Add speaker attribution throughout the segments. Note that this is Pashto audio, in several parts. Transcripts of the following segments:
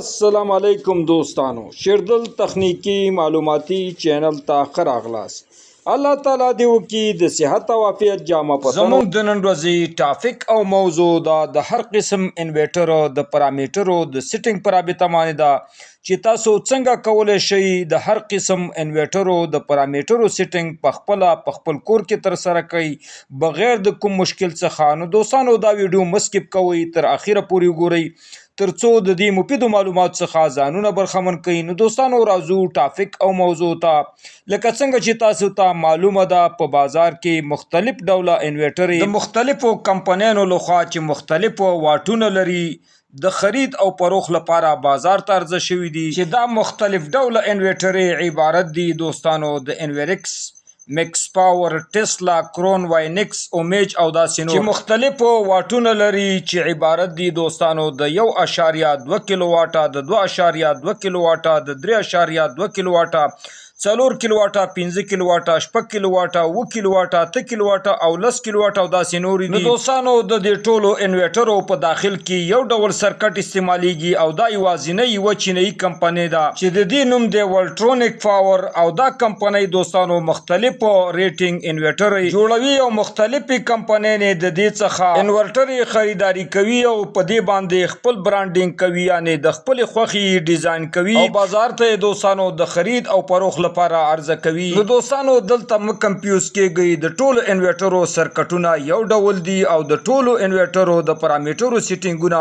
Speaker 1: السلام علیکم دوستانو، شیردل تخنیکی معلوماتي چینل ته ښه راغلاست. الله تعالی دې وکړي د صحت او عافیت جامه په
Speaker 2: زموږ د نن ورځې ټاپک او موضوع دا د هر قسم انورټر د پرامیټرو د سیټینګ پر رابطه باندې ده چې تاسو څنګه کولی شئ د هر قسم انورټرو د پرامیټرو سیټینګ په خپله په خپل کور کې ترسره کړئ بغیر د کوم مشکل څخه. نو دوستانو، دا ویډیو مه سکیپ کوئ، تر اخیره پورې وګورئ ترڅو د دې مفیدو معلوماتو څخه ځانونه برخمن کړئ. نو دوستانو، راځو ټاپک او موضوع ته. لکه څنګه چې تاسو ته معلومه ده، په بازار کې مختلف ډوله انورټرې د مختلفو کمپنیانو لخوا چې مختلفو واټونه لري د خرید او فروخت لپاره بازار ته عرضه شوي دي، چې دا مختلف ډوله انورټرې عبارت دي دوستانو د انویرکس، مکس پاور، ټسلا، کرون، واینکس، اومیج او داسې نور، چې مختلفو واټونه لري چې عبارت دي دوستانو د 1.2 کیلو واټه، د 2.2 کیلو واټه، د 3.2 کیلو واټه، 4 کیلو واټه، 5 کیلو واټه، 6 کیلو واټه، 7 کیلو واټه، 8 کیلو واټه او 10 کیلو واټه او داسې نورې دي. نو دوستانو، د دې ټولو انورټرو په داخل کې یو ډول سرکټ استعمالیږي او دا یوازینۍ یوه چینایي کمپنۍ ده چې د دې نوم دی ولټرونیک پاور. او دا کمپنۍ دوستانو مختلفو ریټینګ انورټر جوړوي او مختلفې کمپنۍ د دې څخه انورټر خریداري کوي او په دې باندې خپل برانډینګ کوي، یعنې د خپلې خوښې ډیزاین کوي او بازار ته دوستانو د خرید او فروخت لپاره عرضه کوي. نو دوستانو، دلته مه کنفیوز کیږئ، د ټولو انورټرو سرکټونه یو ډول دي او د ټولو انورټرو د پرامیټرو سیټینګونه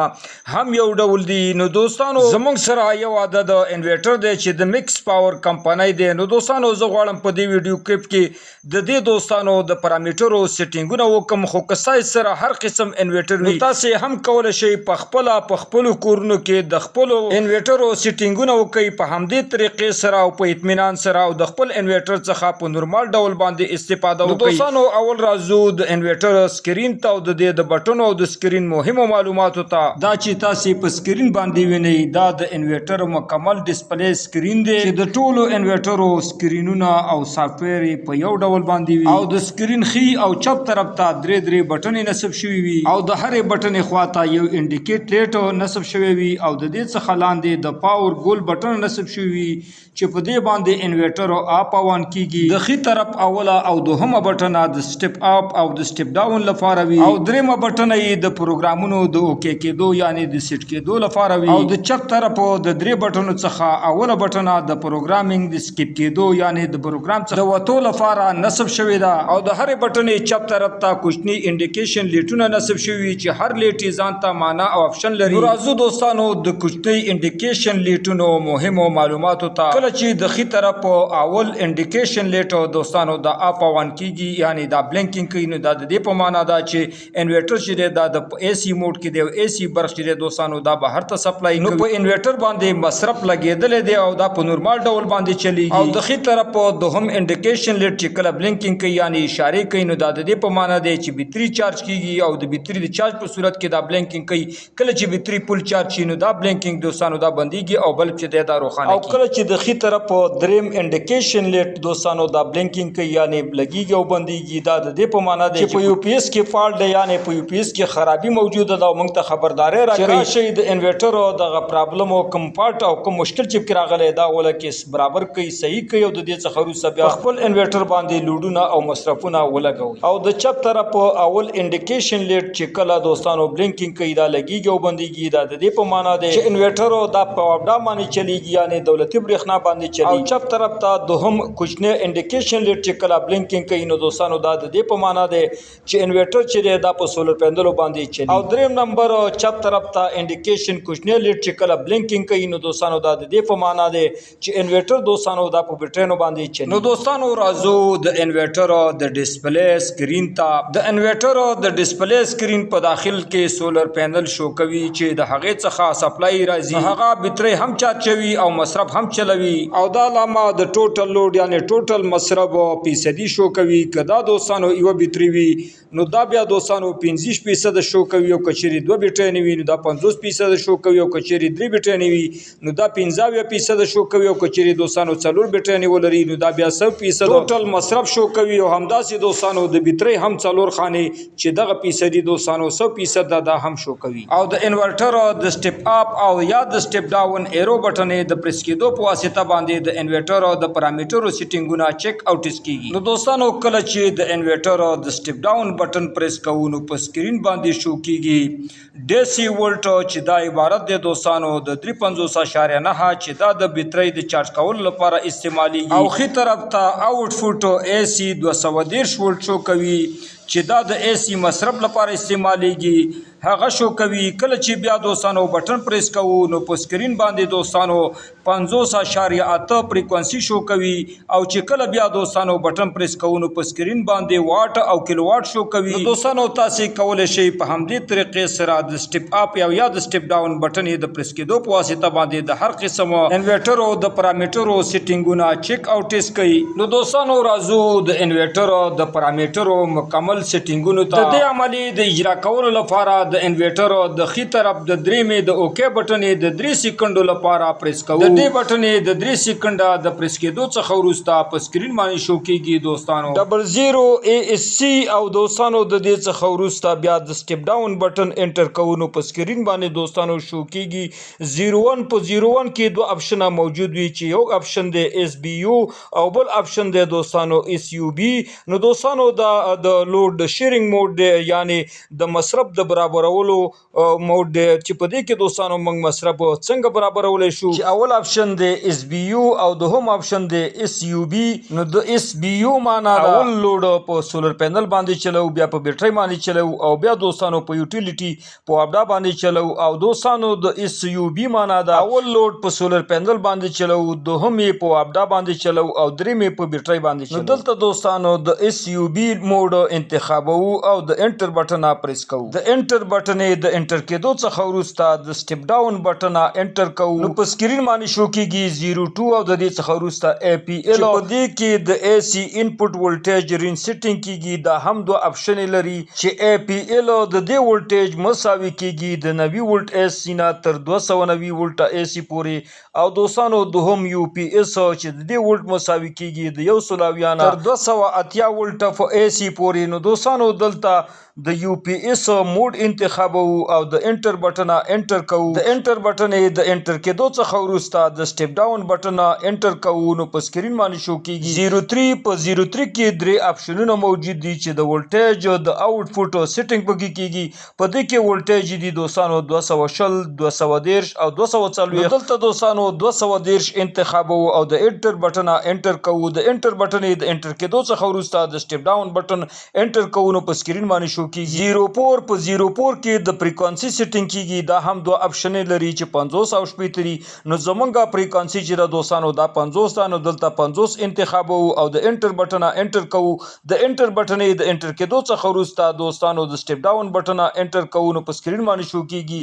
Speaker 2: هم یو ډول دي. نو دوستانو، زموږ سره یو عدد انورټر دی چې د مکس پاور کمپنۍ دی. نو دوستانو، زه غواړم په دې ویډیو کلیپ کې د دې دوستانو د پرامیټرو سیټینګونه وکم، خو که سایز سره هر قسم انورټر وي تاسو هم کولی شئ په خپله په خپلو کورونو کې د خپلو انورټرو سیټینګونه وکئ په همدې طریقې سره او په اطمینان سره او د خپل انورټر څخه په نورمال ډول باندې استفاده وکړئ. دوستانو، اول راځو د انورټر سکرین ته او د دې د بټنو او د سکرین مهمو معلوماتو ته. دا چې تاسو په سکرین باندې وینئ دا د انورټر مکمل ډیسپلی سکرین دی چې د ټولو انورټرو سکرینونه او سافټویر په یو ډول باندې وي او د سکرین ښي او چپ طرف ته درې درې بټنې نصب شوي وي او د هرې بټنې خواته یو انډیکیټ لیټ نصب شوی وي او د دې څخه لاندې د پاور ګول بټن نصب شوي وي چې په دې باندې انورټر اپ او آن کیږي. د ښي طرف اوله او دوهمه بټنه د سټپ اپ او د سټپ ډاون لپاره وي او درېیمه بټنه یې د پروګرامونو د اوکې کېدو یعنې د سیټ کېدو لپاره وي او د چپ طرف د درې بټنو څخه اوله بټنه د پروګرامینګ د سکیپ کېدو یعنې د پروګرام څخه د وتو لپاره نصب شوې ده او د هرې بټنې چپ طرف ته کوچني انډیکیشن لیټونه نصب شوي وي چې هر لیټ یې ځان ته معنا او اپشن لري. نو راځو دوستانو د کوچني انډیکیشن لیټونو مهمو معلوماتو ته. کله چې د ښي طرف اول انډیکیشن لیټ دوستانو د اپ او آن کیږي یعنی دا بلینکینګ کوي، نو دا د دې په معنا ده چې انورټر چې دی دا د اے سی موډ کې دی او اے سی برق چې دی دوستانو دا بهر ته سپلای کوي، نو په انورټر باندې مصرف لګېدلی دی او دا په نورمال ډول باندې چلیږي. او د ښي طرف دوهم انډیکیشن لیټ چې کله بلینکینګ کوي یعنی اشارې کوي، نو دا د دې په معنا دی چې بیتري چارج کیږي او د بیتري د چارج په صورت کې دا بلینکینګ کوي. کله چې بیتري فول چارج شي نو دا بلینکینګ دوستانو دا بندیږي او بلب چې دی دا روښانه کیږي. او کله چې د ښي طرف دریم انډیکیشن لیټ دوستانو دا بلینکینګ کوي یعنی لګیږي او بندیږي، دا د دې په معنا دی چې په یو پی ایس کې فالټ دی یعنی په یو پی ایس کې خرابي موجوده ده او موږ ته خبرداری راکوي چې راشئ د انورټر دغه پرابلم او کوم فالټ او کوم مشکل چې پکې راغلی دا ولکه برابر کوي، صحیح کوي او د دې څخه وروسته بیا خپل انورټر باندې لوډونه او مصرفونه ولګوي. او د چپ طرف اول انډیکیشن لیټ چې کله دوستانو بلینکینګ کوي دا لګیږي او بندیږي، دا د دې په معنا دی چې انورټر دا په واپډا باندې چلیږي یعنی دولتي برېښنا باندې چلیږي. او چپ طرف ته دوهم کوچنی انډیکیشن لیټ چې کله بلینکینګ کوي نو دوستانو دا د دې په معنا دی چې انورټر چې دی دا په سولر پینلو باندې چلیږي. او دریم نمبر چپ طرف ته انډیکیشن کوچنی لیټ چې کله بلینکینګ کوي نو دوستانو دا د دې په معنا دی چې انورټر دوستانو دا په بیټرینو باندې چلیږي. نو دوستانو، راځو د انورټر د ډیسپلی سکرین ته. د انورټر د ډیسپلی سکرین په داخل کې سولر پینل شو کوي چې د هغې څخه سپلای راځي، هغه بیټری هم چارجوي او مصرف هم چلوي او دا لامه د
Speaker 1: د ټوټل لوډ یعنی ټوټل مصرف فیصدي شو کوي. که دا دوستانو یوه بیټري وي نو دا بیا دوستانو 25% شو کوي، او که چیرې دوه بیټرۍ وي نو دا 50% شو کوي، او که چیرې درې بیټرۍ وي نو دا 75% شو کوي، او که چیرې دوستانو څلور بیټرۍ ولري نو دا بیا 100% ټوټل مصرف شو کوي. او همداسې دوستانو د بیټرۍ هم څلور خانې چې دغه فیصدي دوستانو 100% دا هم شو کوي. او د انورټر د سټپ اپ او یا د سټپ ډاون ایرو بټنې د پریس کېدو په واسطه باندې د انورټر د پرامیټرو سیټینګونه چک او ټیسټ کیږي. نو دوستانو کله چې د انورټر د سټپ ډاون بټن پریس کوو نو په سکرین باندې شو کیږي ډي سي ولټ چې دا عبارت دی دوستانو د 53.9 چې دا د بیټرۍ د چارج کولو لپاره استعمالیږي، او ښي طرف ته آوټپوټ اے سي 230 ولټ شو کوي چې دا د اے سي مصرف لپاره استعمالیږي هغه شو کوي. کله چې بیا دوستانو بټن پریس کوو نو په سکرین باندې دوستانو 50.8 فریکونسي شو کوي، او چې کله بیا دوستانو بټن پریس کوو نو په سکرین باندې واټ او کیلوواټ شو کوي. نو دوستانو تاسو کولی شئ په همدې طریقې سره د سټپ اپ او یا د سټپ ډاون بټن د پریس کېدو په واسطه باندې د هر قسم انورټرو د پرامیټرو سیټینګونه چک او ټیسټ کړئ. نو دوستانو راځو د انورټرو د پرامیټرو مکمل سیټینګونو ته. د دې عملي د اجرا کولو لپاره د انورټر د ښي طرف د درېیمې د اوکی بټنې د 3 سیکنډو لپاره پریس کوو. د دې بټنې د 3 سیکنډه د پریس کېدو څخه وروسته په سکرین باندې شو کیږي دوستانو 00 اے اس سی، او دوستانو د دې څخه وروسته بیا د سټپ ډاون بټن انټر کوو نو په سکرین باندې دوستانو شو کیږي 01. په 01 کې دوه اپشنه موجود وي چې یو اپشن دی اس بي یو او بل اپشن دی دوستانو اس یو بي. نو دوستانو دا د لوډ شیرینګ موډ دی، یعنی د مصرف د برابرولو موډ دی چې په دې کې دوستانو موږ مصرف څنګه برابرولی شو، چې اول اپشن دی اس بي یو او دوهم اپشن دی اس یو بي. نو د اس بي یو معنا ده اول لوډ په سولر پینل باندې چلو، بیا په بیټرۍ باندې چلو، او بیا دوستانو په یوټیلیټي په واپډا باندې چلو. او دوستانو د اس یو بي معنا ده اول لوډ په سولر پینل باندې چلو، دوهم یې په واپډا باندې چلو، او دریم یې په بیټرۍ باندې چلو. نو دلته دوستانو د اس یو بي موډ انتخابوو او د انټر بټن پریس کوو. د انټر بټن د انټر کېدو څخه وروسته د سټپ ډاون بټن انټر کوو نو په سکرین باندې شو کیږي 02، او د دې څخه وروسته ای پی ایل. په دې کې د اے سي انپوټ ولټیج رینج سیټینګ کیږي. دا هم دوه اپشن لري چې ای پی ایل د دې ولټیج مساوي کیږي د 90 ولټ اے سي نه تر 290 ولټ اے سي پورې، او دوستانو دوهم یو پی اس چې د دې ولټ مساوي کیږي د 170 نه تر 280 ولټ په اے سي پورې. نو دوستانو دلته د یو پی اس موډ انتخابوو او د انټر بټن انټر کوو. د انټر بټن د انټر کېدو څخه وروسته د سټپ ډاون بټن انټر کوو نو په سکرین باندې شو کیږي 03. په 03 کې درې اپشنونه موجود دي چې د ولټیج د آوټپوټ سیټینګ پکې کیږي. په دې کې ولټیج دي دوستانو 220، 230 او 240. دلته دوستانو 230 انتخابوو او د انټر بټن انټر کوو. د انټر بټن د انټر کېدو څخه وروسته د سټپ ډاون بټن انټر کوو نو په سکرین باندې شو کیږي 04. په 04 کې د فریکوانسي سیټینګ کیږي. دا هم دوه اپشن لري چې 50 او 60 دي. نو زمونږه فریکوانسي چې د دوستانو دا 50 ده، نو دلته 50 انتخابوو او د انټر بټن انټر کوو. د انټر بټن د انټر کېدو څخه وروسته دوستانو د سټپ ډاون بټن انټر کوو نو په سکرین باندې شو کیږي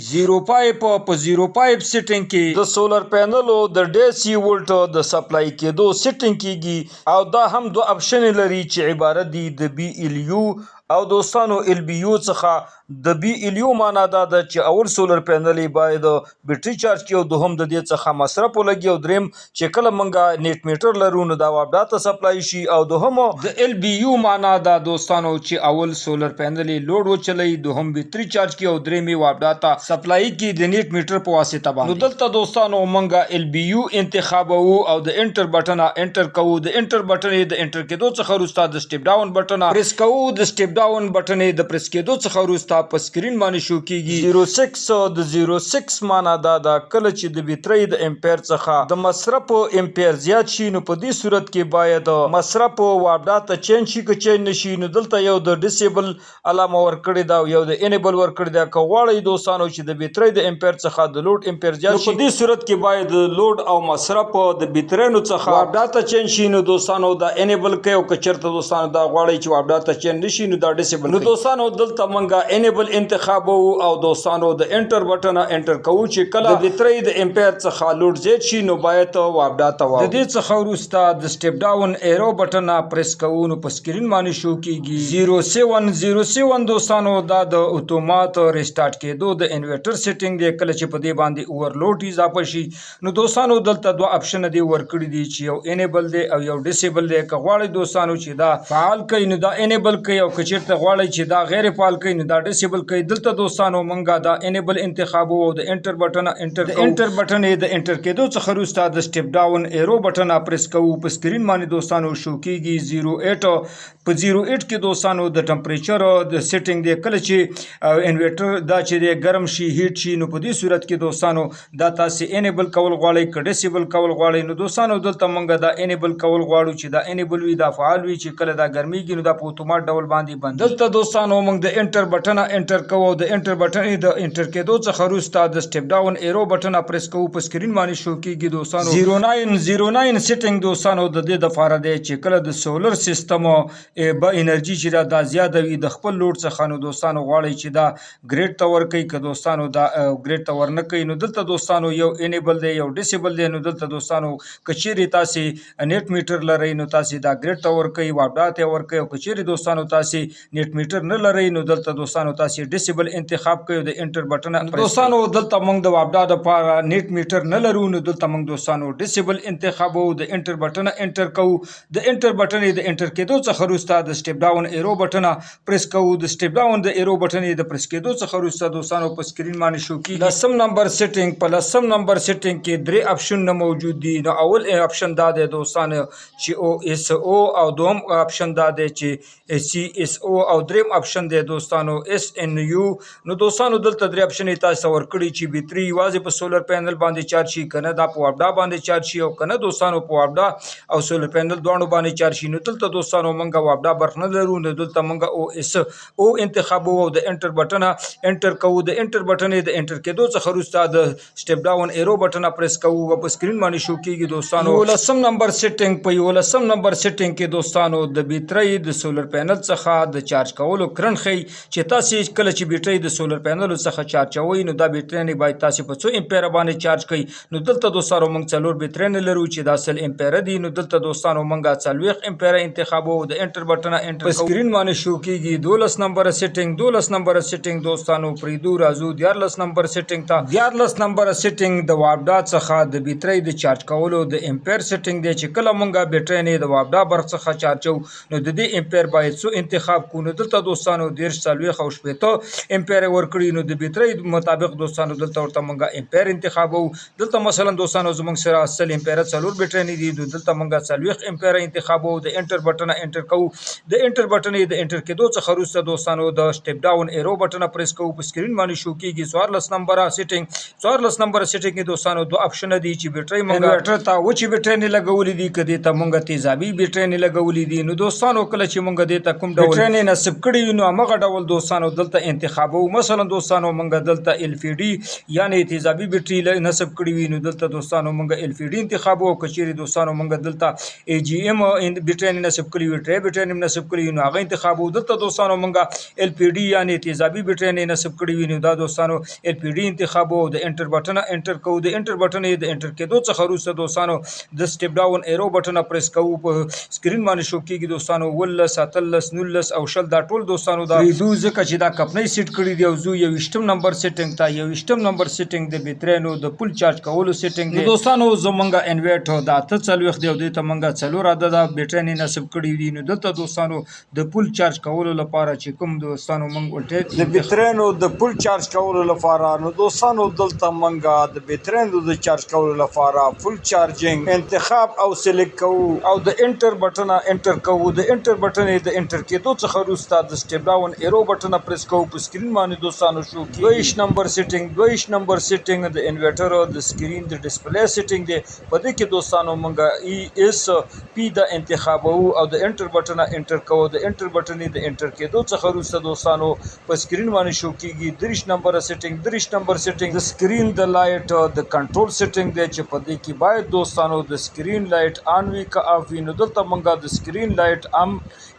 Speaker 1: 05. په 05 سیټینګ کې د سولر پینلو د ډي سي ولټ د سپلای کېدو سیټینګ کیږي، او دا هم دوه اپشن لري چې عبارت دي د بي ایل یو او دوستانو ایل بي یو څخه. د بي ایل یو معنا دا ده چې اول سولر پینل باید بیټری چارج کړي، او دوهم د دې څخه مصرف ولګي، او دریم چې کله مونږه نیټ میټر لرو نو دا واپډا ته سپلای شي. او دوهم د ایل بي یو معنا دا دوستانو چې اول سولر پینل لوډ وچلوي، دوهم بیټری چارج کړي، او دریم واپډا ته سپلای کړي د نیټ میټر په واسطه باندې. نو دلته دوستانو مونږه ایل بي یو انتخابوو او د انټر بټن انټر کوو. د انټر بټن د انټر کېدو څخه وروسته د سټپ ډاون بټن پریس کوو. د سټپ ډاون بټن د پریس کېدو څخه وروسته په سکرین باندې شو کیږي 06. د 06 معنا دا ده کله چې د بیټرۍ د امپیر څخه د مصرف امپیر زیات شي نو په دې صورت کې باید مصرف واپډا ته چینج شي که چینج نشي. نو دلته یو د ډیسیبل علامه ورکړې ده او یو د انیبل ورکړې ده. که غواړئ دوستانو چې د بیټرۍ د امپیر څخه د لوډ امپیر زیات شي، په دې صورت کې باید لوډ او مصرف د بیټرینو څخه واپډا ته چینج شي، نو دوستانو دا انیبل کوي، او که چېرته دوستانو دا غواړئ چې واپډا ته چینج نشي نو دا ډیسیبل. نو دوستانو دوستانو دلته مونږه enable انتخابو او دوستانو د enter بټن enter کوو چې کله د بیټرۍ د امپیر څخه load زیات شي نو باید واپډا ته واوړي. د دې څخه وروسته د step down arrow بټن پریس کوو نو په سکرین باندې شو کیږي 0707. دوستانو دا د اتومات restart کېدو د انورټر setting دی، کله چې په دې باندې overload اضافه شي. نو دوستانو دلته دوه option دی ورکړي دي چې یو enable دی او یو disable دی. که غواړئ دوستانو چې دا فعال کړئ نو دا enable کړئ، او که چېرته غواړئ چې دا غیر فعال کړئ نو دا disable کړئ. دلته دوستانو مونږه دا enable انتخابو او د enter بټن enter کوو. د enter بټن د enter کېدو څخه وروسته د step down arrow بټن پریس کوو، په سکرین باندې دوستانو شو کیږي 08. په 08 کې دوستانو د temperature د setting دی، کله چې انورټر دا چې دی ګرم شي، heat شي، نو په دې صورت کې دوستانو دا تاسې enable کول غواړئ که disable کول غواړئ. نو دوستانو دلته مونږ دا enable کول غواړو چې دا enable وي، دا فعال وي، چې کله دا ګرمیږي نو دا په اتومات ډول باندې بند. دلته دوستانو مونږ د enter بټن enter کوو، د enter بټن د enter کېدو څخه وروسته د step down arrow بټن پریس کوو، په سکرین باندې شو کیږي دوستانو 0909 setting. دوستانو د دې دپاره دی چې کله د solar system به انرژي چې دا زیاته وي د خپل load څخه، نو دوستانو غواړئ چې دا grid ته ورکوي، که دوستانو دا grid ته ورنه کوي. نو دلته دوستانو یو enable دی یو disable دی. نو دلته دوستانو که چیرې تاسې net meter لرئ نو تاسې دا grid ته ورکوي، واپډا ته ورکوي، او که چیرې دوستانو تاسې net meter نه لرئ نو دلته دوستانو تاسې disable انتخاب کوئ د enter بټن. دوستانو دلته موږ د واپډا دپاره net meter نه لرو، نو دلته موږ دوستانو disable انتخابو، د enter بټن enter کوو. د enter بټن د enter کېدو څخه وروسته د step down arrow بټن پریس کوو. د step down د arrow بټن د پریس کېدو څخه وروسته دوستانو په سکرین باندې شو کیږي لسم نمبر setting. په لسم نمبر setting کې درې option موجود دي. نو اول option دا دی دوستانو چې OSO، او دوم option دا دی چې CSO، او دریم option دی دوستانو SNU. نو دوستانو دلته درې option تاسو ته ورکړي چې بیټري یوازې په solar panel باندې چارج شي، که نه دا په واپډا باندې چارج شي، او که نه دوستانو په واپډا او solar panel دواړو باندې چارج شي. نو دلته دوستانو مونږ واپډا برق نه لرو، نو دلته مونږ OSO انتخابو او د enter بټن enter کوو. د enter بټن د enter کېدو څخه وروسته د step down arrow بټن پریس کوو او په سکرین باندې شو کیږي دوستانو یولسم نمبر setting. په یولسم نمبر setting کې دوستانو د بیټرۍ د solar panel څخه د چارج کولو کرنټ ښیي چې تاسې کله چې بیټرۍ د solar panel څخه چارجوئ نو دا بیټرۍ باید تاسې په څو امپیره باندې چارج کړئ. نو دلته دوستانو موږ څلور بیټرۍ لرو چې دا 100 امپیره دي. نو دلته دوستانو موږ 40 امپیره انتخابو، د enter بټن enter په سکرین باندې شو کیږي 12 نمبر setting. 12 نمبر setting دوستانو پریدو، راځو 13 نمبر setting ته. 13 نمبر setting د واپډا څخه د بیټرۍ د چارج کولو د امپیر setting دی چې کله مونږ بیټرۍ د واپډا برق څخه چارجو نو د دې امپیر باید څو انتخاب کړو. نو دلته دوستانو 30، 40 او 60 امپیر ورکړي. نو د بیټرۍ مطابق دوستانو دلته ورته مونږ امپیر انتخابو. دلته مثلا دوستانو زمونږ سره 100 امپیر څلور بیټرۍ دي، نو دلته مونږ 40 امپیر انتخابو، د enter بټن enter کوو. د enter بټن د enter کېدو څخه وروسته دوستانو د step down arrow بټن پریس کوو، په سکرین باندې شو کیږي 14 نمبر setting. 14 نمبر setting کې دوستانو دوه option دي چې بیټرۍ مونږ انورټر ته وچې بیټرۍ نه لګولې دي، که دې ته مونږ تیزابي بیټرۍ نه لګولې دي. نو دوستانو کله چې مونږ دې ته کوم ډول بیټرۍ نصب کړي وي نو همغه ډول دوستانو دلته انتخابو. مثلا دوستانو مونږ دلته LFP یعنی تیزابي بیټري نصب کړي وي نو دلته دوستانو مونږ LFP انتخابو، او که چیرې دوستانو مونږ دلته AGM بیټرۍ نصب کړي وي، tray بیټرۍ نصب کړي وي نو هغه انتخابو. دلته دوستانو مونږ LFP یعنی تیزابي بیټرۍ نصب کړي وي نو دا دوستانو LFP انتخابو، د enter بټن enter کوو. د enter بټن د enter کېدو څخه وروسته دوستانو د step down arrow بټن پریس کوو، په سکرین باندې شو کیږي دوستانو 17، 18، 19 او 20 دا ټول دوستانو دا پرېږدو ځکه چې دا کمپنۍ set کړي دي. او ځو 21 نمبر setting ته. 21 نمبر setting د بیټرینو د full charge کولو setting دی. دوستانو زمونږ انورټر دا 48 دی او دې ته مونږ څلور عدده بیټرینې نصب کړي دي. نو دلته دوستانو د full charge کولو لپاره چې کوم دوستانو مونږ ولټیج
Speaker 3: د بیټرینو د full charge کولو لپاره، نو دوستانو دلته مونږ د بیټرینو د چارج کولو لپاره full charging انتخاب او select کوو
Speaker 1: او د enter بټن enter کوو. د enter بټن د enter کېدو څخه وروسته د step down arrow بټن پریس کوو، په سکرین باندې دوستانو شو کیږي 22 نمبر setting. 22 نمبر setting د انورټر د سکرین د display setting دی. په دې کې دوستانو مونږ ESP د انتخابو او د enter بټن enter کوو. د enter بټن د enter کېدو څخه وروسته دوستانو په سکرین باندې شو کیږي 23 نمبر setting. 23 نمبر setting د سکرین د light د control setting دی چې په دې کې باید دوستانو د screen light on وي که off وي. نو دلته مونږ د screen light on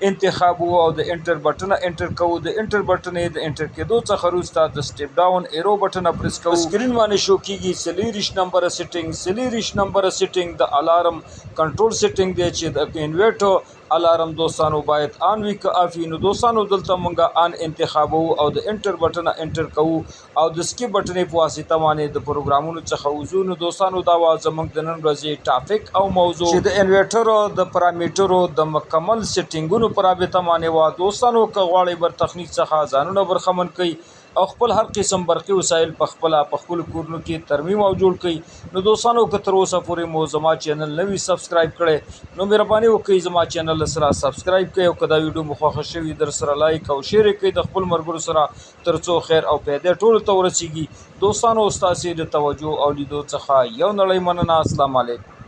Speaker 1: انتخابو او د enter بټن انټر کوو. د انټر بټنې د انټر کېدو څخه وروسته د سټیپ ډاون ایرو بټنه پریس کوو. سکرین باندې شو کیږي 24 نمبر سیټینګ. 24 نمبر سیټینګ د الارم کنټرول سیټینګ دی چې د انورټر الارم دوستانو باید آن وي که آف وي. نو دوستانو دلته مونږه آن انتخابوو او د انټر بټنه انټر کوو او د سکیپ بټنې په واسطه باندې د پروګرامونو څخه وځو. نو دوستانو دا وه زمونږ د نن ورځې ټاپک او موضوع چې د انورټرو د پرامیټرو د مکمل سیټینګونو په رابطه باندې وه. دوستانو که غواړئ بر تخنیک څخه ځانونه برخمن کړئ او خپل هر قسم برقي وسایل په خپله په خپلو کورونو کې ترمیم او جوړ کړئ، نو دوستانو که تر اوسه پورې مو زما چینل نه وي سبسکرایب کړی نو مهرباني وکړئ زما چینل سره سبسکرایب کړئ، او که دا ویډیو مو خوښه شوي در سره لایک او شیر یې کړئ د خپل ملګرو سره تر څو خیر او پیدې ټولو ته ورسیږي. دوستانو ستاسې د توجه او لیدو څخه یو نړۍ مننه. السلام علیکم.